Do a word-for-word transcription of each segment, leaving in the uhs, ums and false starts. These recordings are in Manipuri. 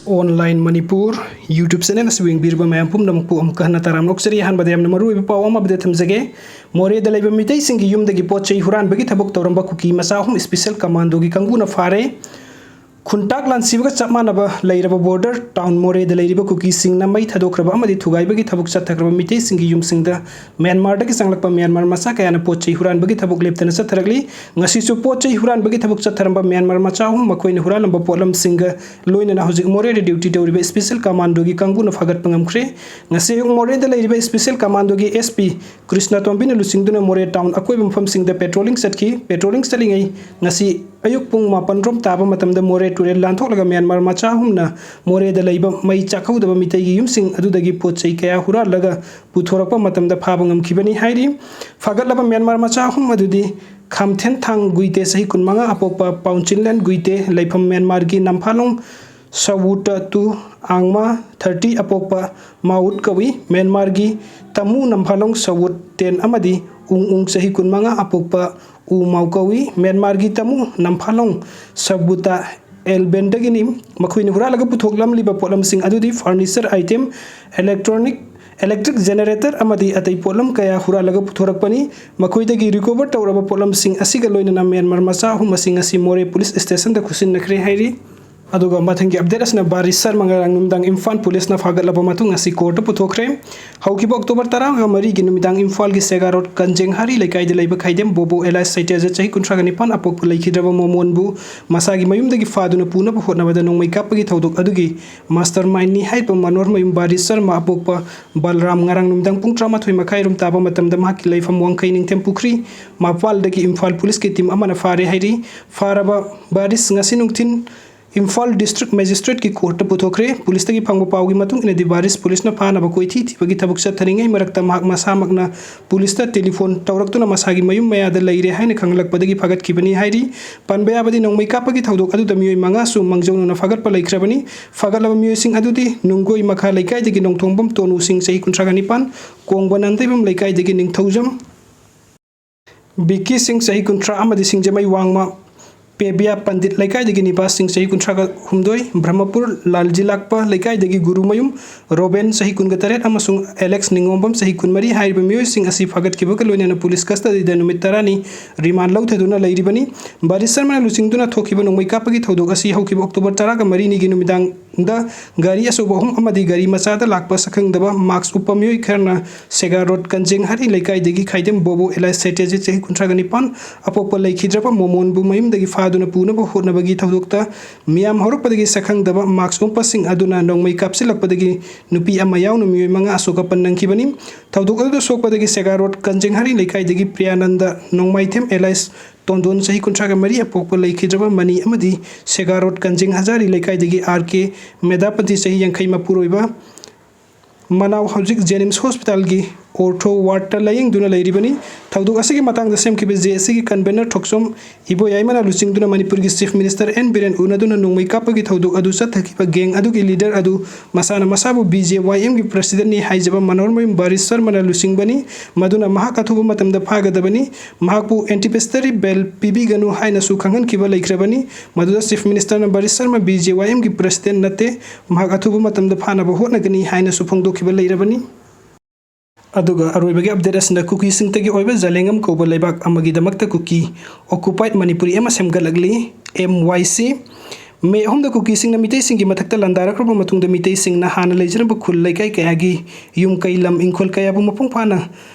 Online Manipur YouTube channel ꯑꯁꯤꯕꯨ ꯌꯦꯡꯕꯤꯔꯤꯕ ꯃꯌꯥꯝ ꯄꯨꯝꯅꯃꯛꯄꯨ ꯑꯃꯨꯛꯀ ꯍꯟꯅ ꯇꯔꯥꯝꯅ ꯑꯣꯛꯆꯔꯤ꯫ ꯑꯍꯥꯟꯕꯗ ꯌꯥꯝꯅ ꯃꯔꯨꯑꯣꯏꯕ ꯄꯥꯎ ꯑꯃ update ꯊꯝꯖꯒꯦ꯫ ꯃꯣꯔꯦꯗ ꯂꯩꯕ ꯃꯤꯇꯩꯁꯤꯡꯒꯤ ꯌꯨꯝꯗꯒꯤ ꯄꯣꯠ ꯆꯩ ꯍꯨꯔꯥꯟꯕꯒꯤ ꯊꯕꯛ ꯇꯧꯔꯝꯕ ꯀꯨꯀꯤ ꯃꯆꯥ ꯑꯍꯨꯝ special commandoꯒꯤ ꯀꯥꯡꯕꯨꯅ ꯐꯥꯔꯦ꯫ ꯈꯨꯟꯇꯥꯛ ꯂꯥꯟꯁꯤꯕꯒ ꯆꯞ ꯃꯥꯟꯅꯕ ꯂꯩꯔꯕ border town ꯃꯣꯔꯦꯗ ꯂꯩꯔꯤꯕ ꯀꯨꯀꯤꯁꯤꯡꯅ ꯃꯩ ꯊꯥꯗꯣꯛꯈ꯭ꯔꯕ ꯑꯃꯗꯤ ꯊꯨꯒꯥꯏꯕꯒꯤ ꯊꯕꯛ ꯆꯠꯊꯈ꯭ꯔꯕ ꯃꯤꯇꯩꯁꯤꯡꯒꯤ ꯌꯨꯝꯁꯤꯡꯗ ꯃ꯭ꯌꯥꯟꯃꯥꯔꯗꯒꯤ ꯆꯪꯂꯛꯄ ꯃ꯭ꯌꯥꯟꯃꯥꯔ ꯃꯆꯥ ꯀꯌꯥꯅ ꯄꯣꯠ ꯆꯩ ꯍꯨꯔꯥꯟꯕꯒꯤ ꯊꯕꯛ ꯂꯦꯞꯇꯅ ꯆꯠꯊꯔꯛꯂꯤ꯫ ꯉꯁꯤꯁꯨ ꯄꯣꯠ ꯆꯩ ꯍꯨꯔꯥꯟꯕꯒꯤ ꯊꯕꯛ ꯆꯠꯊꯔꯝꯕ ꯃ꯭ꯌꯥꯟꯃꯥꯔ ꯃꯆꯥ ꯑꯍꯨꯝ, ꯃꯈꯣꯏꯅ ꯍꯨꯔꯥꯜꯂꯝꯕ ꯄꯣꯠꯂꯝꯁꯤꯡꯒ ꯂꯣꯏꯅꯅ ꯍꯧꯖꯤꯛ ꯃꯣꯔꯦꯗ duty ꯇꯧꯔꯤꯕ special commandoꯒꯤ ꯀꯥꯡꯕꯨꯅ ꯐꯥꯒꯠꯄ ꯉꯝꯈ꯭ꯔꯦ꯫ ꯉꯁꯤ ꯑꯌꯨꯛ ꯃꯣꯔꯦꯗ ꯂꯩꯔꯤꯕ special commandoꯒꯤ SP ꯀ꯭ꯔꯤꯁꯅ ꯇꯣꯝꯕꯤꯅ ꯂꯨꯆꯤꯡꯗꯨꯅ ꯃꯣꯔꯦ town ꯑꯀꯣꯏꯕ ꯃꯐꯝꯁꯤꯡꯗ patrolling ꯆꯠꯈꯤ꯫ Patrolling ꯆꯠꯂꯤꯉꯩ ꯉꯁꯤ ꯑꯌꯨꯛ ꯄꯨꯡ ꯃꯥꯄꯟ ꯔꯣꯝ ꯇꯥꯕ ꯃꯇꯝꯗ ꯃꯣꯔꯦ ꯇꯨꯔꯦꯜ ꯂꯥꯟꯊꯣꯛꯂꯒ ꯃ꯭ꯌꯥꯟꯃꯥꯔ ꯃꯆꯥ ꯑꯍꯨꯝꯅ ꯃꯣꯔꯦꯗ ꯂꯩꯕ ꯃꯩ ꯆꯥꯛꯍꯧꯗꯕ ꯃꯤꯇꯩꯒꯤ ꯌꯨꯝꯁꯤꯡ ꯑꯗꯨꯗꯒꯤ ꯄꯣꯠ ꯆꯩ ꯀꯌꯥ ꯍꯨꯔꯥꯜꯂꯒ ꯄꯨꯊꯣꯔꯛꯄ ꯃꯇꯝꯗ ꯐꯥꯕ ꯉꯝꯈꯤꯕꯅꯤ ꯍꯥꯏꯔꯤ꯫ ꯐꯥꯒꯠꯂꯕ ꯃ꯭ꯌꯥꯟꯃꯥꯔ ꯃꯆꯥ ꯑꯍꯨꯝ ꯑꯗꯨꯗꯤ ꯈꯥꯝꯊꯦꯟꯊꯥꯡ ꯒꯨꯏꯇꯦ, ꯆꯍꯤ ꯀꯨꯟꯃꯉꯥ, ꯑꯄꯣꯛꯄ ꯄꯥꯎꯟꯆꯤꯟꯂꯦꯟ ꯒꯨꯏꯇꯦ, ꯂꯩꯐꯝ ꯃ꯭ꯌꯥꯟꯃꯥꯔꯒꯤ ꯅꯝꯐꯥꯂꯣꯡ ꯁꯋꯨꯇ ꯇꯨ, ꯑꯥꯡꯃꯥ, thirty, ꯑꯄꯣꯛꯄ ꯃꯥꯎꯠ ꯀꯧꯏ꯫ ꯃ꯭ꯌꯥꯟꯃꯥꯔꯒꯤ ꯇꯃꯨ ꯅꯝꯐꯥꯂꯣꯡ ꯁꯋꯨꯠ ꯇꯦꯟ ꯑꯃꯗꯤ ꯎꯡ ꯎꯡ, ꯆꯍꯤ ꯀꯨꯟꯃꯉꯥ, ꯑꯄꯣꯛꯄ ꯎ ꯃꯥꯎ ꯀꯧꯏ꯫ ꯃ꯭ꯌꯥꯟꯃꯥꯔꯒꯤ ꯇꯃꯨ ꯅꯝꯐꯥꯂꯣꯡ ꯁꯕꯨꯇꯥ ꯑꯦꯜꯕꯦꯟꯗꯒꯤꯅꯤ꯫ ꯃꯈꯣꯏꯅ ꯍꯨꯔꯥꯜꯂꯒ ꯄꯨꯊꯣꯛꯂꯝꯂꯤꯕ ꯄꯣꯠꯂꯝꯁꯤꯡ ꯑꯗꯨꯗꯤ furniture item, electronic, electric generator ꯑꯃꯗꯤ ꯑꯇꯩ ꯄꯣꯠꯂꯝ ꯀꯌꯥ ꯍꯨꯔꯥꯜꯂꯒ ꯄꯨꯊꯣꯔꯛꯄꯅꯤ꯫ ꯃꯈꯣꯏꯗꯒꯤ recover ꯇꯧꯔꯕ ꯄꯣꯠꯂꯝꯁꯤꯡ ꯑꯁꯤꯒ ꯂꯣꯏꯅꯅ ꯃ꯭ꯌꯥꯟꯃꯥꯔ ꯃꯆꯥ ꯑꯍꯨꯝ ꯑꯁꯤ ꯉꯁꯤ ꯃꯣꯔꯦ police stationꯗ ꯈꯨꯠꯁꯤꯟꯅꯈ꯭ꯔꯦ ꯍꯥꯏꯔꯤ꯫ ꯑꯗꯨꯒ ꯃꯊꯪꯒꯤ update ꯑꯁꯤꯅ ꯕꯥꯔꯤꯁ ꯁꯔꯃ ꯉꯔꯥꯡ ꯅꯨꯃꯤꯗꯥꯡ ꯏꯝꯐꯥꯜ policeꯅ ꯐꯥꯒꯠꯂꯕ ꯃꯇꯨꯡ ꯉꯁꯤ courtꯇ ꯄꯨꯊꯣꯛꯈ꯭ꯔꯦ꯫ ꯍꯧꯈꯤꯕ October ꯇꯔꯥꯃꯔꯤꯒꯤ ꯅꯨꯃꯤꯗꯥꯡ ꯏꯝꯐꯥꯜꯒꯤ ꯁꯦꯒꯥ road ꯀꯟꯖꯦꯡꯍꯥꯔꯤ ꯂꯩꯀꯥꯏꯗ ꯂꯩꯕ ꯈꯥꯏꯗꯦꯝ ꯕꯣꯕꯣ alias ꯁꯩꯇꯦꯖ, ꯆꯍꯤ ꯀꯨꯟꯊ꯭ꯔꯥꯒ ꯅꯤꯄꯥꯟ, ꯑꯄꯣꯛꯄ ꯂꯩꯈꯤꯗ꯭ꯔꯕ ꯃꯣꯃꯣꯟꯕꯨ ꯃꯁꯥꯒꯤ ꯃꯌꯨꯝꯗꯒꯤ ꯐꯥꯗꯨꯅ ꯄꯨꯅꯕ ꯍꯣꯠꯅꯕꯗ ꯅꯣꯡꯃꯩ ꯀꯥꯞꯄꯒꯤ ꯊꯧꯗꯣꯛ ꯑꯗꯨꯒꯤ mastermindꯅꯤ ꯍꯥꯏꯔꯤꯕ ꯃꯅꯣꯔꯃꯌꯨꯝ ꯕꯥꯔꯤꯁ ꯁꯔꯃ, ꯑꯄꯣꯛꯄ ꯕꯜꯔꯥꯝ, ꯉꯔꯥꯡ ꯅꯨꯃꯤꯗꯥꯡ ꯄꯨꯡ ꯇꯔꯥꯃꯥꯊꯣꯏ ꯃꯈꯥꯏ ꯔꯣꯝ ꯇꯥꯕ ꯃꯇꯝꯗ ꯃꯍꯥꯛꯀꯤ ꯂꯩꯐꯝ ꯋꯥꯡꯈꯩ ꯅꯤꯡꯊꯦꯝ ꯄꯨꯈ꯭ꯔꯤ ꯃꯄꯥꯜꯗꯒꯤ ꯏꯝꯐꯥꯜ policeꯀꯤ team ꯑꯃꯅ ꯐꯥꯔꯦ ꯍꯥꯏꯔꯤ꯫ ꯐꯥꯔꯕ ꯕꯥꯔꯤꯁ ꯉꯁꯤ ꯅꯨꯡꯊꯤꯜ ꯏꯝꯐꯥꯜ district magistrateꯀꯤ courtꯇ ꯄꯨꯊꯣꯛꯈ꯭ꯔꯦ꯫ Policeꯇꯒꯤ ꯐꯪꯕ ꯄꯥꯎꯒꯤ ꯃꯇꯨꯡ ꯏꯟꯅꯗꯤ ꯕꯥꯔꯤꯁ policeꯅ ꯐꯥꯅꯕ ꯀꯣꯏꯊꯤ ꯊꯤꯕꯒꯤ ꯊꯕꯛ ꯆꯠꯊꯔꯤꯉꯩ ꯃꯔꯛꯇ ꯃꯍꯥꯛ ꯃꯁꯥꯃꯛꯅ policeꯇ telephone ꯇꯧꯔꯛꯇꯨꯅ ꯃꯁꯥꯒꯤ ꯃꯌꯨꯝ ꯃꯌꯥꯗ ꯂꯩꯔꯦ ꯍꯥꯏꯅ ꯈꯪꯂꯛꯄꯗꯒꯤ ꯐꯥꯒꯠꯈꯤꯕꯅꯤ ꯍꯥꯏꯔꯤ꯫ ꯄꯟꯕ ꯌꯥꯕꯗꯤ ꯅꯣꯡꯃꯩ ꯀꯥꯞꯄꯒꯤ ꯊꯧꯗꯣꯛ ꯑꯗꯨꯗ ꯃꯤꯑꯣꯏ ꯃꯉꯥꯁꯨ ꯃꯥꯡꯖꯧꯅꯅ ꯐꯥꯒꯠꯄ ꯂꯩꯈ꯭ꯔꯕꯅꯤ꯫ ꯐꯥꯒꯠꯂꯕ ꯃꯤꯑꯣꯏꯁꯤꯡ ꯑꯗꯨꯗꯤ ꯅꯨꯡꯒꯣꯏ ꯃꯈꯥ ꯂꯩꯀꯥꯏꯗꯒꯤ ꯅꯣꯡꯊꯣꯡꯕꯝ ꯇꯣꯅꯨ ꯁꯤꯡ, ꯆꯍꯤ ꯀꯨꯟꯊ꯭ꯔꯥꯒ ꯅꯤꯄꯥꯟ, ꯀꯣꯡꯕ ꯅꯥꯟꯗꯩꯕꯝ ꯂꯩꯀꯥꯏꯗꯒꯤ ꯅꯤꯡꯊꯧꯖꯝ ꯕꯤꯀꯤ ꯁꯤꯡ, ꯆꯍꯤ ꯀꯨꯟꯊ꯭ꯔꯥ, ꯑꯃꯗꯤ ꯁꯤꯡꯖꯃꯩ ꯋꯥꯡꯃ ꯄꯦꯕꯤꯌꯥ ꯄꯟꯗꯤꯠ ꯂꯩꯀꯥꯏꯗꯒꯤ ꯅꯤꯄꯥꯁꯤꯡ ꯆꯍꯤ ꯀꯨꯟꯊ꯭ꯔꯥꯒ ꯍꯨꯝꯗꯣꯏ, ꯕ꯭ꯔꯍꯃꯄꯨꯔ ꯂꯥꯜꯖꯤꯂꯥꯛꯄ ꯂꯩꯀꯥꯏꯗꯒꯤ ꯒꯨꯔꯨꯃꯌꯨꯝ ꯔꯣꯕꯦꯟ ꯆꯍꯤ ꯀꯨꯟꯒ ꯇꯔꯦꯠ ꯑꯃꯁꯨꯡ ꯑꯦꯂꯦꯛꯁ ꯅꯤꯉꯣꯝꯕꯝ ꯆꯍꯤ ꯀꯨꯟꯃꯔꯤ ꯍꯥꯏꯔꯤꯕ ꯃꯤꯑꯣꯏꯁꯤꯡ ꯑꯁꯤ ꯐꯥꯒꯠꯈꯤꯕꯒ ꯂꯣꯏꯅꯅ ꯄꯨꯂꯤꯁ ꯀꯁꯇꯗꯤꯗ ꯅꯨꯃꯤꯠ ꯇꯔꯥꯅꯤ ꯔꯤꯃꯥꯟ ꯂꯧꯊꯗꯨꯅ ꯂꯩꯔꯤꯕꯅꯤ꯫ ꯕꯥꯔꯤꯁ ꯁꯔꯃꯅ ꯂꯨꯆꯤꯡꯗꯨꯅ ꯊꯣꯛꯈꯤꯕ ꯅꯣꯡꯃꯩ ꯀꯥꯞꯄꯒꯤ ꯊꯧꯗꯣꯛ ꯑꯁꯤ ꯍꯧꯈꯤꯕ ꯑꯣꯛꯇꯣꯕꯔ ꯇꯔꯥꯒ ꯃꯔꯤꯅꯤꯒꯤ ꯅꯨꯃꯤꯗꯥꯡꯗ ꯒꯥꯔꯤ ꯑꯆꯧꯕ ꯑꯍꯨꯝ ꯑꯃꯗꯤ ꯒꯥꯔꯤ ꯃꯆꯥꯗ ꯂꯥꯛꯄ ꯁꯛꯈꯪꯗꯕ ꯃꯥꯛꯁ ꯎꯞꯄ ꯃꯤꯑꯣꯏ ꯈꯔꯅ ꯁꯦꯒꯥ ꯔꯣꯗ ꯀꯟꯖꯦꯡꯍꯔꯤ ꯂꯩꯀꯥꯏꯗꯒꯤ ꯈꯥꯏꯗꯦꯝ ꯕꯣꯕꯣ ꯑꯦꯂꯥꯏꯁ ꯁꯦꯇ꯭ꯌꯖꯤꯠ ꯆꯍꯤ ꯀꯨꯟꯊ꯭ꯔꯥꯒ ꯅꯤꯄꯥꯟ ꯑꯄꯣꯛꯄ ꯂꯩꯈꯤꯗ꯭ꯔꯕ ꯃꯣꯃꯣꯟꯕꯨ ꯃꯌꯨꯝꯗꯒꯤ ꯐꯥꯗꯨꯅ ꯄꯨꯅꯕ ꯍꯣꯠꯅꯕꯒꯤ ꯊꯧꯗꯣꯛꯇ ꯃꯤꯌꯥꯝ ꯍꯧꯔꯛꯄꯗꯒꯤ ꯁꯛꯈꯪꯗꯕ ꯃꯥꯛꯁ ꯎꯞꯄꯁꯤꯡ ꯑꯗꯨꯅ ꯅꯣꯡꯃꯩ ꯀꯥꯞꯁꯤꯜꯂꯛꯄꯗꯒꯤ ꯅꯨꯄꯤ ꯑꯃ ꯌꯥꯎꯅ ꯃꯤꯑꯣꯏ ꯃꯉꯥ ꯑꯁꯣꯛ ꯑꯄꯟ ꯅꯪꯈꯤꯕꯅꯤ꯫ ꯊꯧꯗꯣꯛ ꯑꯗꯨꯗ ꯁꯣꯛꯄꯗꯒꯤ ꯁꯦꯒꯥ ꯔꯣꯗ ꯀꯟꯖꯦꯡꯍꯔꯤ ꯂꯩꯀꯥꯏꯗꯒꯤ ꯄ꯭ꯔꯤꯌꯥꯅꯟꯗ ꯅꯣꯡꯃꯥꯏꯊꯦꯝ ꯑꯦꯂꯥꯏꯁ ꯇꯣꯟꯗꯣꯟ ꯆꯍꯤ ꯀꯨꯟꯊ꯭ꯔꯥꯒ ꯃꯔꯤ ꯑꯄꯣꯛꯄ ꯂꯩꯈꯤꯗ꯭ꯔꯕ ꯃꯅꯤ ꯑꯃꯗꯤ ꯁꯦꯒꯥ ꯔꯣꯗ ꯀꯟꯖꯦꯡ ꯍꯖꯥꯔꯤ ꯂꯩꯀꯥꯏꯗꯒꯤ ꯑꯥꯔ ꯀꯦ ꯃꯦꯗꯥꯄꯇꯤ ꯆꯍꯤ ꯌꯥꯡꯈꯩ ꯃꯄꯨꯔꯣꯏꯕ ꯃꯅꯥꯎ ꯍꯧꯖꯤꯛ ꯖꯦꯅꯤꯝꯁ ꯍꯣꯁꯄꯤꯇꯥꯜꯒꯤ ꯑꯣꯔꯊꯣ ꯋꯥꯔꯗꯇ ꯂꯥꯌꯦꯡꯗꯨꯅ ꯂꯩꯔꯤꯕꯅꯤ꯫ ꯊꯧꯗꯣꯛ ꯑꯁꯤꯒꯤ ꯃꯇꯥꯡꯗ ꯁꯦꯝꯈꯤꯕ ꯖꯦ ꯑꯦ ꯁꯤꯒꯤ ꯀꯟꯚꯦꯅꯔ ꯊꯣꯛꯆꯣꯝ ꯏꯕꯣꯌꯥꯏꯃꯅ ꯂꯨꯆꯤꯡꯗꯨꯅ ꯃꯅꯤꯄꯨꯔꯒꯤ ꯆꯤꯐ ꯃꯤꯅꯤꯁꯇꯔ ꯑꯦꯟ ꯕꯤꯔꯦꯟ ꯎꯅꯗꯨꯅ ꯅꯣꯡꯃꯩ ꯀꯥꯞꯄꯒꯤ ꯊꯧꯗꯣꯛ ꯑꯗꯨ ꯆꯠꯊꯈꯤꯕ ꯒꯦꯡ ꯑꯗꯨꯒꯤ ꯂꯤꯗꯔ ꯑꯗꯨ ꯃꯁꯥꯅ ꯃꯁꯥꯕꯨ ꯕꯤ ꯖꯦ ꯋꯥꯏ ꯑꯦꯝꯒꯤ ꯄ꯭ꯔꯁꯤꯗꯦꯟꯠꯅꯤ ꯍꯥꯏꯖꯕ ꯃꯅꯣꯔꯃꯌꯨꯝ ꯕꯥꯔꯤꯁ ꯁꯔꯃꯅ ꯂꯨꯆꯤꯡꯕꯅꯤ꯫ ꯃꯗꯨꯅ ꯃꯍꯥꯛ ꯑꯊꯨꯕ ꯃꯇꯝꯗ ꯐꯥꯒꯗꯕꯅꯤ꯫ ꯃꯍꯥꯛꯄꯨ ꯑꯦꯟꯇꯤꯄꯦꯁꯇꯔꯤ ꯕꯦꯜ ꯄꯤꯕꯤꯒꯅꯨ ꯍꯥꯏꯅꯁꯨ ꯈꯪꯍꯟꯈꯤꯕ ꯂꯩꯈ꯭ꯔꯕꯅꯤ꯫ ꯃꯗꯨꯗ ꯆꯤꯐ ꯃꯤꯅꯤꯁꯇꯔꯅ ꯕꯥꯔꯤꯁ ꯁꯔꯃ ꯕꯤ ꯖꯦ ꯋꯥꯏ ꯑꯦꯝꯒꯤ ꯄ꯭ꯔꯁꯤꯗꯦꯟꯠ ꯅꯠꯇꯦ, ꯃꯍꯥꯛ ꯑꯊꯨꯕ ꯃꯇꯝꯗ ꯐꯥꯅꯕ ꯍꯣꯠꯅꯒꯅꯤ ꯍꯥꯏꯅꯁꯨ ꯐꯣꯡꯗꯣꯛꯈꯤꯕ ꯂꯩꯔꯕꯅꯤ꯫ ꯑꯗꯨꯒ ꯑꯔꯣꯏꯕꯒꯤ ꯑꯞꯗꯦꯠ ꯑꯁꯤꯅ ꯀꯨꯀꯤꯁꯤꯡꯇꯒꯤ ꯑꯣꯏꯕ ꯖꯂꯦꯡꯉꯝ ꯀꯧꯕ ꯂꯩꯕꯥꯛ ꯑꯃꯒꯤꯗꯃꯛꯇ ꯀꯨꯀꯤ ꯑꯣꯀꯨꯄꯥꯏꯠ ꯃꯅꯤꯄꯨꯔꯤ ꯑꯃ ꯁꯦꯝꯒꯠꯂꯛꯂꯤ, ꯑꯦꯝ ꯋꯥꯏ ꯁꯤ꯫ ꯃꯦ ꯑꯍꯨꯝꯗ ꯀꯨꯀꯤꯁꯤꯡꯅ ꯃꯤꯇꯩꯁꯤꯡꯒꯤ ꯃꯊꯛꯇ ꯂꯥꯟꯗꯥꯔꯛꯈ꯭ꯔꯕ ꯃꯇꯨꯡꯗ ꯃꯤꯇꯩꯁꯤꯡꯅ ꯍꯥꯟꯅ ꯂꯩꯖꯔꯝꯕ ꯈꯨꯜ ꯂꯩꯀꯥꯏ ꯀꯌꯥꯒꯤ ꯌꯨꯝ ꯀꯩ ꯂꯝ ꯏꯪꯈꯣꯜ ꯀꯌꯥꯕꯨ ꯃꯄꯨꯡ ꯐꯥꯅ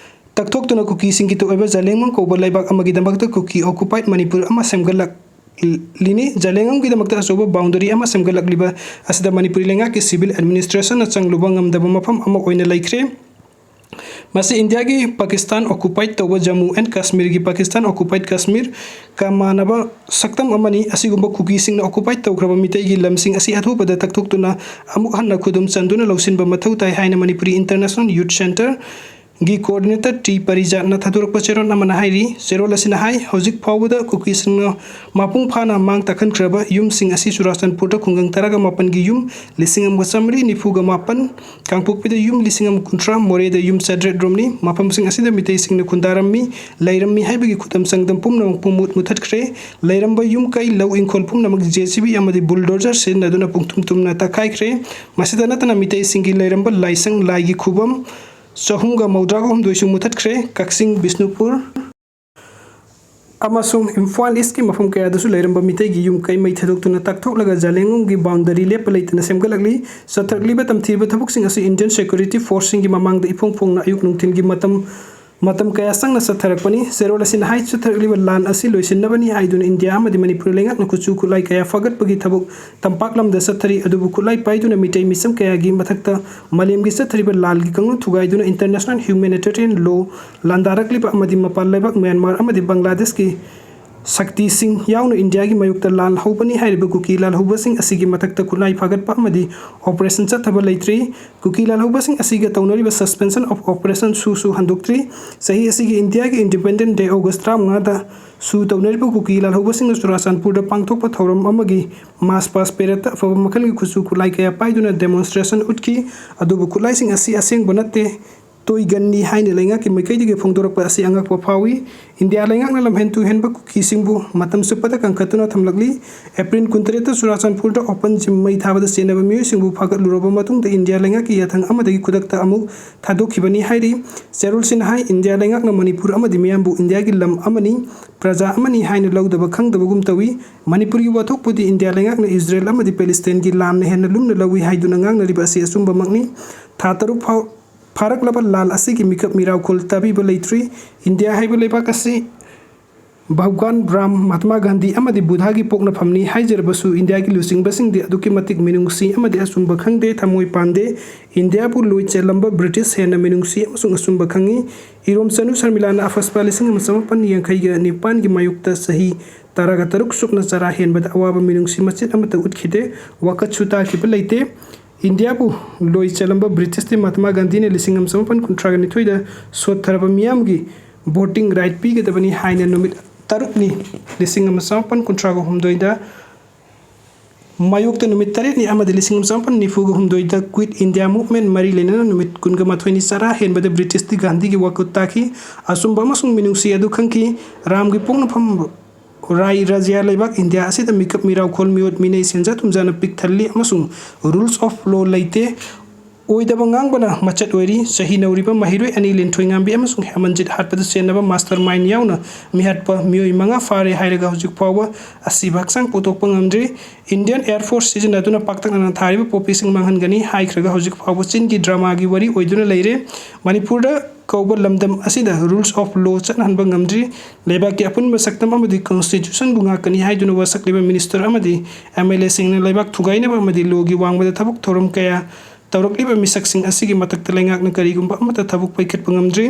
ꯇꯛꯊꯣꯛꯇꯨꯅ ꯀꯨꯀꯤꯁꯤꯡꯒꯤ ꯑꯣꯏꯕ ꯖꯂꯦꯡꯉꯝ ꯀꯧꯕ ꯂꯩꯕꯥꯛ ꯑꯃꯒꯤꯗꯃꯛꯇ ꯀꯨꯀꯤ ꯑꯣꯀꯨꯄꯥꯏꯠ ꯃꯅꯤꯄꯨꯔ ꯑꯃ ꯁꯦꯝꯒꯠꯂꯛꯂꯤꯅꯤ꯫ ꯖꯂꯦꯡꯉꯝꯒꯤꯗꯃꯛꯇ ꯑꯆꯧꯕ ꯕꯥꯎꯟꯗꯔꯤ ꯑꯃ ꯁꯦꯝꯒꯠꯂꯛꯂꯤꯕ ꯑꯁꯤꯗ ꯃꯅꯤꯄꯨꯔꯤ ꯂꯩꯉꯥꯛꯀꯤ ꯁꯤꯚꯤꯜ ꯑꯦꯗꯃꯤꯅꯤꯁꯇ꯭ꯔꯦꯁꯟꯅ ꯆꯪꯂꯨꯕ ꯉꯝꯗꯕ ꯃꯐꯝ ꯑꯃ ꯑꯣꯏꯅ ꯂꯩꯈ꯭ꯔꯦ꯫ ꯃꯁꯤ ꯏꯟꯗꯤꯌꯥꯒꯤ ꯄꯥꯀꯤꯁꯇꯥꯟ ꯑꯣꯀꯨꯄꯥꯏꯠ ꯇꯧꯕ ꯖꯝꯃꯨ ꯑꯦꯟ ꯀꯥꯁꯃꯤꯔꯒꯤ ꯄꯥꯀꯤꯁꯇꯥꯟ ꯑꯣꯀꯨꯄꯥꯏꯠ ꯀꯥꯁꯃꯤꯔꯒ ꯃꯥꯟꯅꯕ ꯁꯛꯇꯝ ꯑꯃꯅꯤ꯫ ꯑꯁꯤꯒꯨꯝꯕ ꯀꯨꯀꯤꯁꯤꯡꯅ ꯑꯣꯀꯨꯄꯥꯏꯠ ꯇꯧꯈ꯭ꯔꯕ ꯃꯤꯇꯩꯒꯤ ꯂꯝꯁꯤꯡ ꯑꯁꯤ ꯑꯊꯨꯕꯗ ꯇꯛꯊꯣꯛꯇꯨꯅ ꯑꯃꯨꯛ ꯍꯟꯅ ꯈꯨꯗꯨꯝ ꯆꯟꯗꯨꯅ ꯂꯧꯁꯤꯟꯕ ꯃꯊꯧ ꯇꯥꯏ ꯍꯥꯏꯅ ꯃꯅꯤꯄꯨꯔꯤ ꯏꯟꯇꯔꯅꯦꯁꯅꯦꯜ ꯌꯨꯊ ꯁꯦꯟꯇꯔ ꯒꯤ coordinator ꯇꯤ ꯄꯔꯤꯖꯥꯠꯅ ꯊꯥꯗꯣꯔꯛꯄ ꯆꯦꯔꯣꯜ ꯑꯃꯅ ꯍꯥꯏꯔꯤ꯫ ꯆꯦꯔꯣꯜ ꯑꯁꯤꯅ ꯍꯥꯏ, ꯍꯧꯖꯤꯛ ꯐꯥꯎꯕꯗ ꯀꯨꯀꯤꯁꯤꯡꯅ ꯃꯄꯨꯡ ꯐꯥꯅ ꯃꯥꯡ ꯇꯥꯛꯍꯟꯈ꯭ꯔꯕ ꯌꯨꯝꯁꯤꯡ ꯑꯁꯤ ꯆꯨꯔꯥꯆꯥꯟꯄꯨꯔꯗ ꯈꯨꯡꯒꯪ ꯇꯔꯥꯒ ꯃꯥꯄꯟꯒꯤ ꯌꯨꯝ ꯂꯤꯁꯤꯡ ꯑꯃꯒ ꯆꯥꯃꯔꯤ ꯅꯤꯐꯨꯒ ꯃꯥꯄꯟ, ꯀꯥꯡꯄꯣꯛꯄꯤꯗ ꯌꯨꯝ ꯂꯤꯁꯤꯡ ꯑꯃ ꯀꯨꯟꯊ꯭ꯔꯥ, ꯃꯣꯔꯦꯗ ꯌꯨꯝ ꯆꯥꯇ꯭ꯔꯦꯠ ꯔꯣꯝꯅꯤ꯫ ꯃꯐꯝꯁꯤꯡ ꯑꯁꯤꯗ ꯃꯤꯇꯩꯁꯤꯡꯅ ꯈꯨꯟꯗꯥꯔꯝꯃꯤ, ꯂꯩꯔꯝꯃꯤ ꯍꯥꯏꯕꯒꯤ ꯈꯨꯗꯝ ꯆꯥꯡꯗꯝ ꯄꯨꯝꯅꯃꯛꯄꯨ ꯃꯨꯠ ꯃꯨꯊꯠꯈ꯭ꯔꯦ꯫ ꯂꯩꯔꯝꯕ ꯌꯨꯝ ꯀꯩ, ꯂꯧ ꯏꯪꯈꯣꯜ ꯄꯨꯝꯅꯃꯛ ꯖꯦ ꯁꯤ ꯕꯤ ꯑꯃꯗꯤ bulldozer ꯁꯤꯖꯤꯟꯅꯗꯨꯅ ꯄꯨꯡꯊꯨꯝ ꯊꯨꯝꯅ ꯇꯛꯈꯥꯏꯈ꯭ꯔꯦ꯫ ꯃꯁꯤꯗ ꯅꯠꯇꯅ ꯃꯤꯇꯩꯁꯤꯡꯒꯤ ꯂꯩꯔꯝꯕ ꯂꯥꯏꯁꯪ, ꯂꯥꯏꯒꯤ ꯈꯨꯕꯝ, ꯆꯍꯨꯝꯒ ꯃꯧꯗ꯭ꯔꯥꯒ ꯍꯨꯝꯗꯣꯏꯁꯨ ꯃꯨꯊꯠꯈ꯭ꯔꯦ꯫ ꯀꯛꯆꯤꯡ, ꯕꯤꯁꯅꯨꯄꯨꯔ ꯑꯃꯁꯨꯡ ꯏꯝꯐꯥꯜ ꯏꯁꯀꯤ ꯃꯐꯝ ꯀꯌꯥꯗꯁꯨ ꯂꯩꯔꯝꯕ ꯃꯤꯇꯩꯒꯤ ꯌꯨꯝ ꯀꯩ ꯃꯩ ꯊꯥꯗꯣꯛꯇꯨꯅ ꯇꯥꯛꯊꯣꯛꯂꯒ ꯖꯂꯦꯡꯉꯨꯡꯒꯤ boundary ꯂꯦꯞꯄ ꯂꯩꯇꯅ ꯁꯦꯝꯒꯠꯂꯛꯂꯤ꯫ ꯆꯠꯊꯔꯛꯂꯤꯕ ꯇꯝꯊꯤꯕ ꯊꯕꯛꯁꯤꯡ ꯑꯁꯤ Indian Security Forceꯁꯤꯡꯒꯤ ꯃꯃꯥꯡꯗ ꯏꯐꯣꯡ ꯐꯣꯡꯅ ꯑꯌꯨꯛ ꯅꯨꯡꯊꯤꯜꯒꯤ ꯃꯇꯝ, ꯃꯇꯝ ꯀꯌꯥ ꯆꯪꯅ ꯆꯠꯊꯔꯛꯄꯅꯤ꯫ ꯆꯦꯔꯣꯜ ꯑꯁꯤꯅ ꯍꯥꯏ, ꯆꯠꯊꯔꯛꯂꯤꯕ ꯂꯥꯟ ꯑꯁꯤ ꯂꯣꯏꯁꯤꯟꯅꯕꯅꯤ ꯍꯥꯏꯗꯨꯅ ꯏꯟꯗꯤꯌꯥ ꯑꯃꯗꯤ ꯃꯅꯤꯄꯨꯔ ꯂꯩꯉꯥꯛꯅ ꯈꯨꯠꯁꯨ ꯈꯨꯠꯂꯥꯏ ꯀꯌꯥ ꯐꯥꯒꯠꯄꯒꯤ ꯊꯕꯛ ꯇꯝꯄꯥꯛ ꯂꯝꯗ ꯆꯠꯊꯔꯤ꯫ ꯑꯗꯨꯕꯨ ꯈꯨꯠꯂꯥꯏ ꯄꯥꯏꯗꯨꯅ ꯃꯤꯇꯩ ꯃꯤꯆꯝ ꯀꯌꯥꯒꯤ ꯃꯊꯛꯇ ꯃꯥꯂꯦꯝꯒꯤ ꯆꯠꯊꯔꯤꯕ ꯂꯥꯟꯒꯤ ꯀꯥꯡꯂꯨꯞ ꯊꯨꯒꯥꯏꯗꯨꯅ international humanitarian law ꯂꯥꯟꯗꯥꯔꯛꯂꯤꯕ ꯑꯃꯗꯤ ꯃꯄꯥꯟ ꯂꯩꯕꯥꯛ ꯃ꯭ꯌꯥꯟꯃꯥꯔ ꯑꯃꯗꯤ ꯕꯪꯒ꯭ꯂꯥꯗꯦꯁꯀꯤ ꯁꯛꯇꯤꯁꯤꯡ ꯌꯥꯎꯅ ꯏꯟꯗꯤꯌꯥꯒꯤ ꯃꯥꯌꯣꯛꯇ ꯂꯥꯜ ꯍꯧꯕꯅꯤ ꯍꯥꯏꯔꯤꯕ ꯀꯨꯀꯤ ꯂꯥꯜꯍꯧꯕꯁꯤꯡ ꯑꯁꯤꯒꯤ ꯃꯊꯛꯇ ꯈꯨꯠꯂꯥꯏ ꯐꯥꯒꯠꯄ ꯑꯃꯗꯤ operation ꯆꯠꯊꯕ ꯂꯩꯇ꯭ꯔꯤ꯫ ꯀꯨꯀꯤ ꯂꯥꯜꯍꯧꯕꯁꯤꯡ ꯑꯁꯤꯒ ꯇꯧꯅꯔꯤꯕ suspension of operation ꯁꯨꯁꯨ ꯍꯟꯗꯣꯛꯇ꯭ꯔꯤ꯫ ꯆꯍꯤ ꯑꯁꯤꯒꯤ ꯏꯟꯗꯤꯌꯥꯒꯤ Independence Day August ꯇꯔꯥꯃꯉꯥꯗ ꯁꯨ ꯇꯧꯅꯔꯤꯕ ꯀꯨꯀꯤ ꯂꯥꯜꯍꯧꯕꯁꯤꯡꯅ ꯆꯨꯔꯥꯆꯥꯟꯄꯨꯔꯗ ꯄꯥꯡꯊꯣꯛꯄ ꯊꯧꯔꯝ ꯑꯃꯒꯤ mass pass paradeꯇ ꯑꯐꯕ ꯃꯈꯜꯒꯤ ꯈꯨꯠꯁꯨ ꯈꯨꯠꯂꯥꯏ ꯀꯌꯥ ꯄꯥꯏꯗꯨꯅ demonstration ꯎꯠꯈꯤ꯫ ꯑꯗꯨꯕꯨ ꯈꯨꯠꯂꯥꯏꯁꯤꯡ ꯑꯁꯤ ꯑꯁꯦꯡꯕ ꯅꯠꯇꯦ, toy gunꯅꯤ ꯍꯥꯏꯅ ꯂꯩꯉꯥꯛꯀꯤ ꯃꯥꯏꯀꯩꯗꯒꯤ ꯐꯣꯡꯗꯣꯔꯛꯄ ꯑꯁꯤ ꯑꯉꯛꯄ ꯐꯥꯎꯏ꯫ ꯏꯟꯗꯤꯌꯥ ꯂꯩꯉꯥꯛꯅ ꯂꯝꯍꯦꯟ ꯇꯨꯍꯦꯟꯕ ꯀꯨꯀꯤꯁꯤꯡꯕꯨ ꯃꯇꯝ ꯆꯨꯞꯄꯗ ꯀꯟꯈꯠꯇꯨꯅ ꯊꯝꯂꯛꯂꯤ꯫ ꯑꯦꯄ꯭ꯔꯤꯜ ꯀꯨꯟꯇꯔꯦꯠꯇ ꯆꯨꯔꯥꯆꯥꯟꯄꯨꯔꯗ open gym ꯃꯩ ꯊꯥꯕꯗ ꯆꯦꯟꯅꯕ ꯃꯤꯑꯣꯏꯁꯤꯡꯕꯨ ꯐꯥꯒꯠꯂꯨꯔꯕ ꯃꯇꯨꯡꯗ ꯏꯟꯗꯤꯌꯥ ꯂꯩꯉꯥꯛꯀꯤ ꯌꯥꯊꯪ ꯑꯃꯗꯒꯤ ꯈꯨꯗꯛꯇ ꯑꯃꯨꯛ ꯊꯥꯗꯣꯛꯈꯤꯕꯅꯤ ꯍꯥꯏꯔꯤ꯫ ꯆꯦꯔꯣꯜꯁꯤꯅ ꯍꯥꯏ, ꯏꯟꯗꯤꯌꯥ ꯂꯩꯉꯥꯛꯅ ꯃꯅꯤꯄꯨꯔ ꯑꯃꯗꯤ ꯃꯤꯌꯥꯝꯕꯨ ꯏꯟꯗꯤꯌꯥꯒꯤ ꯂꯝ ꯑꯃꯅꯤ, ꯄ꯭ꯔꯖꯥ ꯑꯃꯅꯤ ꯍꯥꯏꯅ ꯂꯧꯗꯕ ꯈꯪꯗꯕꯒꯨꯝ ꯇꯧꯏ꯫ ꯃꯅꯤꯄꯨꯔꯒꯤ ꯋꯥꯊꯣꯛꯄꯨꯗꯤ ꯏꯟꯗꯤꯌꯥ ꯂꯩꯉꯥꯛꯅ ꯏꯖꯔꯦꯜ ꯑꯃꯗꯤ ꯄꯦꯂꯤꯁꯇꯥꯏꯟꯒꯤ ꯂꯥꯟꯅ ꯍꯦꯟꯅ ꯂꯨꯝꯅ ꯂꯧꯏ ꯍꯥꯏꯗꯨꯅ ꯉꯥꯡꯅꯔꯤꯕ ꯑꯁꯤ ꯑꯆꯨꯝꯕꯃꯛꯅꯤ꯫ ꯊꯥ ꯇꯔꯨꯛ ꯐꯥꯎ ꯐꯥꯔꯛꯂꯕ ꯂꯥꯟ ꯑꯁꯤꯒꯤ ꯃꯤꯀꯞ ꯃꯤꯔꯥꯎꯈꯣꯜ ꯇꯥꯕꯤꯕ ꯂꯩꯇ꯭ꯔꯤ꯫ ꯏꯟꯗꯤꯌꯥ ꯍꯥꯏꯕ ꯂꯩꯕꯥꯛ ꯑꯁꯤ ꯚꯒꯋꯥꯟ ꯕ꯭ꯔꯥꯝ, ꯃꯍꯥꯇꯃꯥ ꯒꯥꯟꯙꯤ ꯑꯃꯗꯤ ꯕꯨꯙꯒꯤ ꯄꯣꯛꯅꯐꯝꯅꯤ ꯍꯥꯏꯖꯔꯕꯁꯨ ꯏꯟꯗꯤꯌꯥꯒꯤ ꯂꯨꯆꯤꯡꯕꯁꯤꯡꯗꯤ ꯑꯗꯨꯛꯀꯤ ꯃꯇꯤꯛ ꯃꯤꯅꯨꯡꯁꯤ ꯑꯃꯗꯤ ꯑꯆꯨꯝꯕ ꯈꯪꯗꯦ, ꯊꯃꯣꯏ ꯄꯥꯟꯗꯦ꯫ ꯏꯟꯗꯤꯌꯥꯕꯨ ꯂꯣꯏ ꯆꯦꯜꯂꯝꯕ ꯕ꯭ꯔꯤꯇꯤꯁ ꯍꯦꯟꯅ ꯃꯤꯅꯨꯡꯁꯤ ꯑꯃꯁꯨꯡ ꯑꯆꯨꯝꯕ ꯈꯪꯉꯤ꯫ ꯏꯔꯣꯝ ꯆꯅꯨ ꯁꯔꯃꯤꯂꯥꯅ ꯑꯐꯁꯄꯥ ꯂꯤꯁꯤꯡ ꯑꯃ ꯆꯃꯥꯄꯟ ꯌꯥꯡꯈꯩꯒ ꯅꯤꯄꯥꯟꯒꯤ ꯃꯥꯌꯣꯛꯇ ꯆꯍꯤ ꯇꯔꯥꯒ ꯇꯔꯨꯛ ꯁꯨꯞꯅ ꯆꯔꯥ ꯍꯦꯟꯕꯗ ꯑꯋꯥꯕ ꯃꯤꯅꯨꯡꯁꯤ ꯃꯆꯦꯠ ꯑꯃꯠꯇ ꯎꯠꯈꯤꯗꯦ꯫ ꯋꯥꯀꯠꯁꯨ ꯇꯥꯈꯤꯕ ꯂꯩꯇꯦ꯫ ꯏꯟꯗꯤꯌꯥꯕꯨ ꯂꯣꯏ ꯆꯜꯂꯝꯕ ꯕ꯭ꯔꯤꯇꯤꯁꯇꯤ ꯃꯍꯥꯇꯃꯥ ꯒꯥꯟꯙꯤꯅ ꯂꯤꯁꯤꯡ ꯑꯃ ꯆꯃꯥꯄꯟ ꯀꯨꯟꯊ꯭ꯔꯥꯒ ꯅꯤꯊꯣꯏꯗ ꯁꯣꯠꯊꯔꯕ ꯃꯤꯌꯥꯝꯒꯤ ꯚꯣꯇꯤꯡ ꯔꯥꯏꯠ ꯄꯤꯒꯗꯕꯅꯤ ꯍꯥꯏꯅ ꯅꯨꯃꯤꯠ ꯇꯔꯨꯛꯅꯤ, ꯂꯤꯁꯤꯡ ꯑꯃ ꯆꯃꯥꯄꯟ ꯀꯨꯟꯊ꯭ꯔꯥꯒ ꯍꯨꯝꯗꯣꯏꯗ ꯃꯥꯌꯣꯛꯇ ꯅꯨꯃꯤꯠ ꯇꯔꯦꯠꯅꯤ ꯑꯃꯗꯤ ꯂꯤꯁꯤꯡ ꯑꯃ ꯆꯃꯥꯄꯟ ꯅꯤꯐꯨꯒ ꯍꯨꯝꯗꯣꯏꯗ ꯀ꯭ꯋꯤꯠ ꯏꯟꯗꯤꯌꯥ ꯃꯨꯚꯃꯦꯟ ꯃꯔꯤ ꯂꯩꯅꯅ ꯅꯨꯃꯤꯠ ꯀꯨꯟꯒ ꯃꯥꯊꯣꯏꯅꯤ ꯆꯔꯥ ꯍꯦꯟꯕꯗ ꯕ꯭ꯔꯤꯇꯤꯁꯇꯤ ꯒꯥꯟꯙꯤꯒꯤ ꯋꯥꯈꯨꯠ ꯇꯥꯈꯤ꯫ ꯑꯆꯨꯝꯕ ꯑꯃꯁꯨꯡ ꯃꯤꯅꯨꯡꯁꯤ ꯑꯗꯨ ꯈꯪꯈꯤ꯫ ꯔꯥꯝꯒꯤ ꯄꯣꯛꯅꯐꯝ ꯔꯥꯏ ꯔꯥꯖ꯭ꯌ ꯂꯩꯕꯥꯛ ꯏꯟꯗꯤꯌꯥ ꯑꯁꯤꯗ ꯃꯤꯀꯞ ꯃꯤꯔꯥꯎꯈꯣꯜ, ꯃꯤꯑꯣꯠ ꯃꯤꯅꯩ, ꯁꯦꯟꯖꯥ ꯊꯨꯝꯖꯥꯅ ꯄꯤꯛ ꯊꯜꯂꯤ ꯑꯃꯁꯨꯡ rules of law ꯂꯩꯇꯦ꯫ ꯑꯣꯏꯗꯕ ꯉꯥꯡꯕꯅ ꯃꯆꯠ ꯑꯣꯏꯔꯤ꯫ ꯆꯍꯤ ꯅꯧꯔꯤꯕ ꯃꯍꯩꯔꯣꯏ ꯑꯅꯤ ꯂꯤꯟꯊꯣꯏꯉꯥꯝꯕꯤ ꯑꯃꯁꯨꯡ ꯍꯦꯃꯟꯖꯤꯠ ꯍꯥꯠꯄꯗ ꯆꯦꯟꯅꯕ mastermind ꯌꯥꯎꯅ ꯃꯤꯍꯥꯠꯄ ꯃꯤꯑꯣꯏ ꯃꯉꯥ ꯐꯥꯔꯦ ꯍꯥꯏꯔꯒ ꯍꯧꯖꯤꯛ ꯐꯥꯎꯕ ꯑꯁꯤꯕ ꯍꯛꯆꯥꯡ ꯄꯨꯊꯣꯛꯄ ꯉꯝꯗ꯭ꯔꯤ꯫ Indian Air Force ꯁꯤꯖꯤꯟꯅꯗꯨꯅ ꯄꯥꯛꯇꯛꯅꯅ ꯊꯥꯔꯤꯕ ꯄꯣꯄꯤꯁꯤꯡ ꯃꯥꯡꯍꯟꯒꯅꯤ ꯍꯥꯏꯈ꯭ꯔꯒ ꯍꯧꯖꯤꯛ ꯐꯥꯎꯕ ꯆꯤꯟꯒꯤ drama ꯒꯤ ꯋꯥꯔꯤ ꯑꯣꯏꯗꯨꯅ ꯂꯩꯔꯦ꯫ ꯃꯅꯤꯄꯨꯔꯗ ꯀꯧꯕ ꯂꯝꯗꯝ ꯑꯁꯤꯗ rules of law ꯆꯠꯅꯍꯟꯕ ꯉꯝꯗ꯭ꯔꯤ꯫ ꯂꯩꯕꯥꯛꯀꯤ ꯑꯄꯨꯟꯕ ꯁꯛꯇꯝ ꯑꯃꯗꯤ constitution ꯕꯨ ꯉꯥꯛꯀꯅꯤ ꯍꯥꯏꯗꯨꯅ ꯋꯥꯁꯛꯂꯤꯕ minister ꯑꯃꯗꯤ M L A ꯁꯤꯡꯅ ꯂꯩꯕꯥꯛ ꯊꯨꯒꯥꯏꯅꯕ ꯑꯃꯗꯤ law ꯒꯤ ꯋꯥꯡꯃꯗ ꯊꯕꯛ ꯊꯧꯔꯝ ꯀꯌꯥ ꯇꯧꯔꯛꯂꯤꯕ ꯃꯤꯁꯛꯁꯤꯡ ꯑꯁꯤꯒꯤ ꯃꯊꯛꯇ ꯂꯩꯉꯥꯛꯅ ꯀꯔꯤꯒꯨꯝꯕ ꯑꯃꯠꯇ ꯊꯕꯛ ꯄꯥꯏꯈꯠꯄ ꯉꯝꯗ꯭ꯔꯤ꯫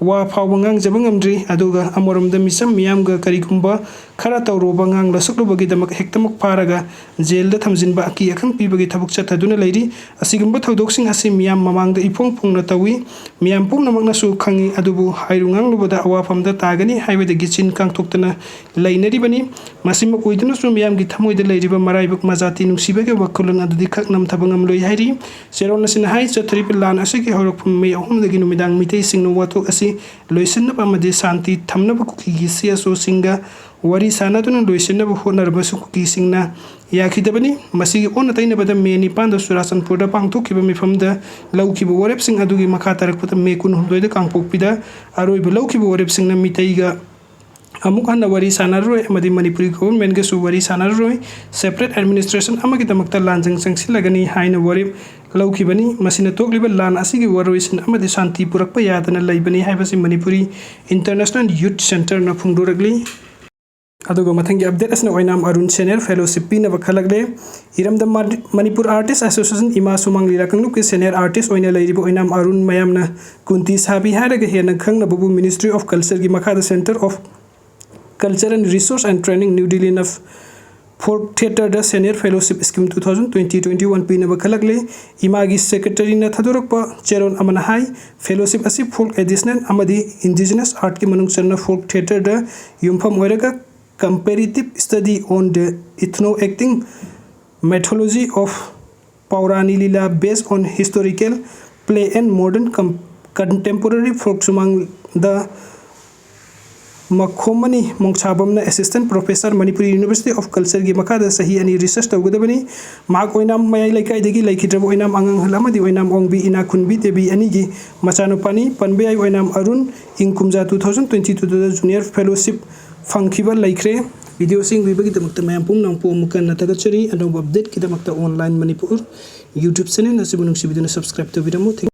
ꯋꯥ ꯐꯥꯎꯕ ꯉꯥꯡꯖꯕ ꯉꯝꯗ꯭ꯔꯤ꯫ ꯑꯗꯨꯒ ꯑꯃꯔꯣꯝꯗ ꯃꯤꯆꯝ ꯃꯤꯌꯥꯝꯒ ꯀꯔꯤꯒꯨꯝꯕ ꯈꯔ ꯇꯧꯔꯨꯕ ꯉꯥꯡ ꯂꯁꯛꯂꯨꯕꯒꯤꯗꯃꯛ ꯍꯦꯛꯇꯃꯛ ꯐꯥꯔꯒ ꯖꯦꯜꯗ ꯊꯝꯖꯤꯟꯕ, ꯑꯀꯤ ꯑꯈꯪ ꯄꯤꯕꯒꯤ ꯊꯕꯛ ꯆꯠꯊꯗꯨꯅ ꯂꯩꯔꯤ꯫ ꯑꯁꯤꯒꯨꯝꯕ ꯊꯧꯗꯣꯛꯁꯤꯡ ꯑꯁꯤ ꯃꯤꯌꯥꯝ ꯃꯃꯥꯡꯗ ꯏꯐꯣꯡ ꯐꯣꯡꯅ ꯇꯧꯏ꯫ ꯃꯤꯌꯥꯝ ꯄꯨꯝꯅꯃꯛꯅꯁꯨ ꯈꯪꯏ꯫ ꯑꯗꯨꯕꯨ ꯍꯥꯏꯔꯨ ꯉꯥꯡꯂꯨꯕꯗ ꯑꯋꯥꯐꯝꯗ ꯇꯥꯒꯅꯤ ꯍꯥꯏꯕꯗꯒꯤ ꯆꯤꯟ ꯀꯥꯡꯊꯣꯛꯇꯅ ꯂꯩꯅꯔꯤꯕꯅꯤ꯫ ꯃꯁꯤꯃꯛ ꯑꯣꯏꯗꯨꯅꯁꯨ ꯃꯤꯌꯥꯝꯒꯤ ꯊꯃꯣꯏꯗ ꯂꯩꯔꯤꯕ ꯃꯔꯥꯏꯕꯛ ꯃꯖꯥꯇꯤ ꯅꯨꯡꯁꯤꯕꯒꯤ ꯋꯥꯈꯜꯂꯣꯟ ꯑꯗꯨꯗꯤ ꯈꯛ ꯅꯝꯊꯕ ꯉꯝꯂꯣꯏ ꯍꯥꯏꯔꯤ꯫ ꯆꯦꯔꯣꯜ ꯑꯁꯤꯅ ꯍꯥꯏ, ꯆꯠꯊꯔꯤꯕ ꯂꯥꯟ ꯑꯁꯤꯒꯤ ꯍꯧꯔꯛꯐꯝ ꯃꯦ ꯑꯍꯨꯝꯗꯒꯤ ꯅꯨꯃꯤꯗꯥꯡ ꯃꯤꯇꯩꯁꯤꯡꯅ ꯋꯥꯊꯣꯛ ꯑꯁꯤ ꯂꯣꯏꯁꯤꯟꯅꯕ ꯑꯃꯗꯤ ꯁꯥꯟꯇꯤ ꯊꯝꯅꯕ ꯀꯨꯀꯤꯒꯤ C S O ꯁꯤꯡꯒ ꯋꯥꯔꯤ ꯁꯥꯟꯅꯗꯨꯅ ꯂꯣꯏꯁꯤꯟꯅꯕ ꯍꯣꯠꯅꯔꯕꯁꯨ ꯀꯨꯀꯤꯁꯤꯡꯅ ꯌꯥꯈꯤꯗꯕꯅꯤ꯫ ꯃꯁꯤꯒꯤ ꯑꯣꯟꯅ ꯇꯩꯅꯕꯗ ꯃꯦ ꯅꯤꯄꯥꯟꯗ ꯆꯨꯔꯥꯆꯥꯟꯄꯨꯔꯗ ꯄꯥꯡꯊꯣꯛꯈꯤꯕ ꯃꯤꯐꯝꯗ ꯂꯧꯈꯤꯕ ꯋꯥꯔꯦꯞꯁꯤꯡ ꯑꯗꯨꯒꯤ ꯃꯈꯥ ꯇꯥꯔꯛꯄꯗ ꯃꯦ ꯀꯨꯟꯍꯨꯝꯗꯣꯏꯗ ꯀꯥꯡꯄꯣꯛꯄꯤꯗ ꯑꯔꯣꯏꯕ ꯂꯧꯈꯤꯕ ꯋꯥꯔꯦꯞꯁꯤꯡꯅ ꯃꯤꯇꯩꯒ ꯑꯃꯨꯛ ꯍꯟꯅ ꯋꯥꯔꯤ ꯁꯥꯟꯅꯔꯔꯣꯏ ꯑꯃꯗꯤ ꯃꯅꯤꯄꯨꯔꯤ government ꯒꯁꯨ ꯋꯥꯔꯤ ꯁꯥꯟꯅꯔꯔꯣꯏ, separate administration ꯑꯃꯒꯤꯗꯃꯛꯇ ꯂꯥꯟꯖꯪ ꯆꯪꯁꯤꯜꯂꯒꯅꯤ ꯍꯥꯏꯅ ꯋꯥꯔꯦꯞ ꯂꯧꯈꯤꯕꯅꯤ꯫ ꯃꯁꯤꯅ ꯊꯣꯛꯂꯤꯕ ꯂꯥꯟ ꯑꯁꯤꯒꯤ ꯋꯥꯔꯣꯏꯁꯤꯟ ꯑꯃꯗꯤ ꯁꯥꯟꯇꯤ ꯄꯨꯔꯛꯄ ꯌꯥꯗꯅ ꯂꯩꯕꯅꯤ ꯍꯥꯏꯕꯁꯤ ꯃꯅꯤꯄꯨꯔꯤ International Youth Centre ꯅ ꯐꯣꯡꯗꯣꯔꯛꯂꯤ꯫ ꯑꯗꯨꯒ ꯃꯊꯪꯒꯤ update ꯑꯁꯤꯅ ꯑꯣꯏꯅꯥꯝ ꯑꯔꯨꯟ senior fellowship ꯄꯤꯅꯕ ꯈꯜꯂꯛꯂꯦ꯫ ꯏꯔꯝꯗꯝ ꯃꯥꯔ-, ꯃꯅꯤꯄꯨꯔ Artist Association ꯏꯃꯥ ꯁꯨꯃꯥꯡ ꯂꯤꯂꯥ ꯀꯥꯡꯂꯨꯞꯀꯤ senior artist ꯑꯣꯏꯅ ꯂꯩꯔꯤꯕ ꯑꯣꯏꯅꯥꯝ ꯑꯔꯨꯟ, ꯃꯌꯥꯝꯅ ꯀꯨꯟꯇꯤ ꯁꯥꯕꯤ ꯍꯥꯏꯔꯒ ꯍꯦꯟꯅ ꯈꯪꯅꯕꯕꯨ, Ministry of Culture ꯒꯤ ꯃꯈꯥꯗ Centre of Culture and Resource and Training, New Delhi ꯅ Folk Theatre ꯗ Senior Fellowship Scheme two thousand twenty twenty one ꯄꯤꯅꯕ ꯈꯜꯂꯛꯂꯦ꯫ ꯏꯃꯥꯒꯤ Secretary ꯅ ꯊꯥꯗꯣꯔꯛꯄ ꯆꯦꯔꯣꯜ ꯑꯃꯅ ꯍꯥꯏ, Fellowship ꯑꯁꯤ Folk Additional ꯑꯃꯗꯤ Indigenous Art ꯀꯤ ꯃꯅꯨꯡ ꯆꯟꯅ Folk Theatre ꯗ ꯌꯨꯝꯐꯝ ꯑꯣꯏꯔꯒ Comparative Study on the Ethno Acting Mythology of Paurani Leela based on historical play and modern com- contemporary folk ꯁꯨꯃꯥꯡꯗ ꯃꯈꯣꯃꯅꯤ ꯃꯣꯡꯁꯥꯕꯝꯅ Assistant Professor, Manipuri University of Culture ꯒꯤ ꯃꯈꯥꯗ ꯆꯍꯤ ꯑꯅꯤ research ꯇꯧꯒꯗꯕꯅꯤ꯫ ꯃꯍꯥꯛ ꯑꯣꯏꯅꯥꯝ ꯃꯌꯥꯏ ꯂꯩꯀꯥꯏꯗꯒꯤ ꯂꯩꯈꯤꯗ꯭ꯔꯕ ꯑꯣꯏꯅꯥꯝ ꯑꯉꯥꯡꯍꯜ ꯑꯃꯗꯤ ꯑꯣꯏꯅꯥꯝ ꯑꯣꯡꯕꯤ ꯏꯅꯥꯛ ꯈꯨꯟꯕꯤ ꯗꯦꯕꯤ ꯑꯅꯤꯒꯤ ꯃꯆꯥꯅꯨꯄꯥꯅꯤ꯫ ꯄꯟꯕ ꯌꯥꯏ ꯑꯣꯏꯅꯥꯝ ꯑꯔꯨꯟ ꯏꯪ ꯀꯨꯝꯖꯥ two thousand twenty two ꯗ Junior Fellowship ꯐꯪꯈꯤꯕ ꯂꯩꯈ꯭ꯔꯦ꯫ Video ꯁꯤ ꯌꯦꯡꯕꯤꯕꯒꯤꯗꯃꯛꯇ ꯃꯌꯥꯝ ꯄꯨꯝꯅꯃꯛꯄꯨ ꯑꯃꯨꯛ ꯍꯟꯅ ꯊꯥꯒꯠꯆꯔꯤ꯫ ꯑꯅꯧꯕ update ꯀꯤꯗꯃꯛꯇ Online Manipur YouTube channel ꯑꯁꯤꯕꯨ ꯅꯨꯡꯁꯤꯕꯤꯗꯨꯅ subscribe ꯇꯧꯕꯤꯔꯝꯃꯨ꯫